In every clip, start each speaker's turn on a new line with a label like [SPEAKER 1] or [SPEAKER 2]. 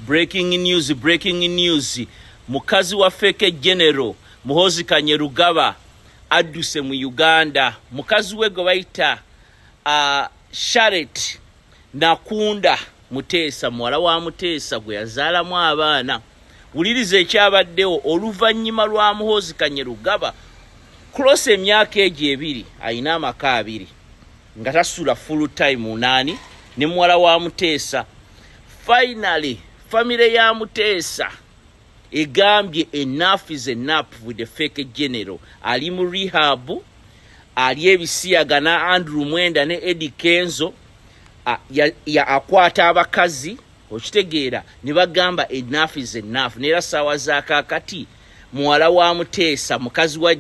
[SPEAKER 1] Breaking news, breaking news. Mukazi wa fake general Muhoozi Kainerugaba adduse mu Uganda. Mukazi we gwe bayita Sharet Nakunda Muteesa, muwala wa Muteesa gwe yazaalamu abaana. Wuliriza ekyabaddewo oluvannyuma lwa Muhoozi Kainerugaba cross emyaka egyo ebiri, alina amaka abiri nga tasula full time naani ne muwala wa Muteesa. Finally famire ya Muteesa egambye enough is enough with the fake general. Ali mu rehab, ali ebisiyaga na Andrew Mwenda ne Eddie Kenzo, ya akwata abakazi, okitegeera, ne bagamba enough is enough. Neera saawa za kaakati muwala wa Muteesa, mukazi wa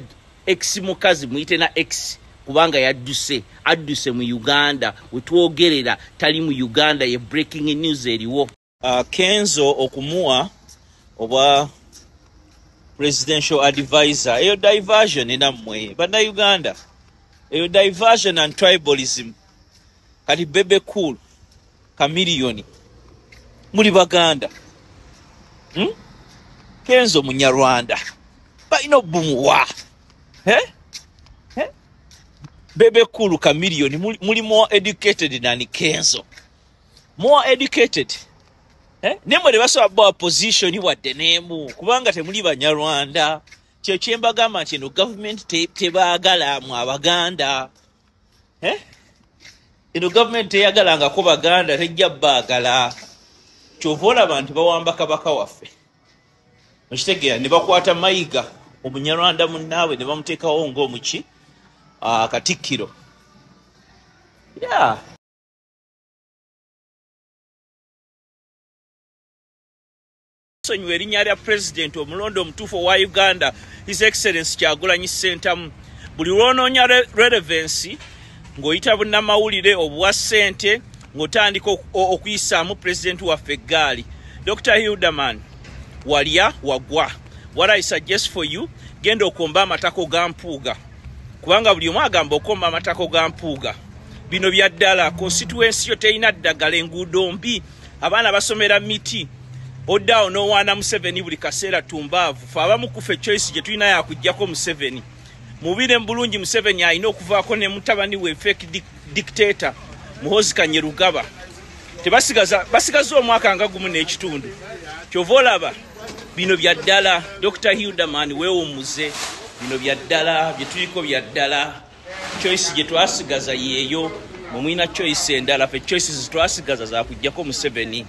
[SPEAKER 1] ex, mukazi muyite na ex kubanga yadduse, adduse mu Uganda, wetwogerera tali mu Uganda. Ye breaking news eriwo. Kenzo okumuwa obwa presidential advisor, eyo diversion enammwe bannayuganda, eyo diversion and tribalism. Kati Bebe Cool, Chameleone, muli Baganda, Kenzo Munyarwanda, balina obumuwa, eh? Eh? Bebe Cool, Chameleone, muli more educated than Kenzo, more educated. Eh? Nemwe tebasobola bawa position wadde n'emu kubanga temuli Banyarwanda. Kye kyembagamba nti eno gavumenti tebaagala mu Abaganda. Eh? Eno gavumenti teyagalangako Baganda, tejja baagala. Kyova olaba nti bawamba kabaka waffe, okitegeera, ne bakwata Mayiga Omunyarwanda munnaabwe ne bamuteekawo ng'omuki Katikkiro. Yeah. Sonyiwa erinnya lya pulezidenti omulondo omutuufu owa Uganda, His Excellence Kyagulanyi Ssentamu. Buli lw'onoonya relevance ng'oyita bunnamawulire obuwa ssente ng'otandika okuyisaamu pulezidenti waffe eggaali. Dr Hilderman, walya wagwa. What I suggest for you, genda okomba amatako ga Mpuuga, kubanga buli omu agamba okomba amatako ga Mpuuga. Bino bya ddala, constituency yo terina ddagala, enguudo mbi, abaana basomera miti, oddaawo n'owaana Museveni buli kaseera tumbaavu. Fe abamu kufe choice gye tulina yakuggyako Museveni. Mubire mu bulungi, Museveni alina okuvaako ne mutabani we fake dictator Muhoozi Kainerugaba. Tebasigaza, basigaza omwaka nga gumu n'ekitundu. Kyova olaba bino bya ddala. Dr Hilderman, weewummuze, bino bya ddala, bye tuliko bya ddala. Choice gye twasigaza yeeyo, mwe mulina choice endala, ffe choices twasigaza zakuggyako Museveni.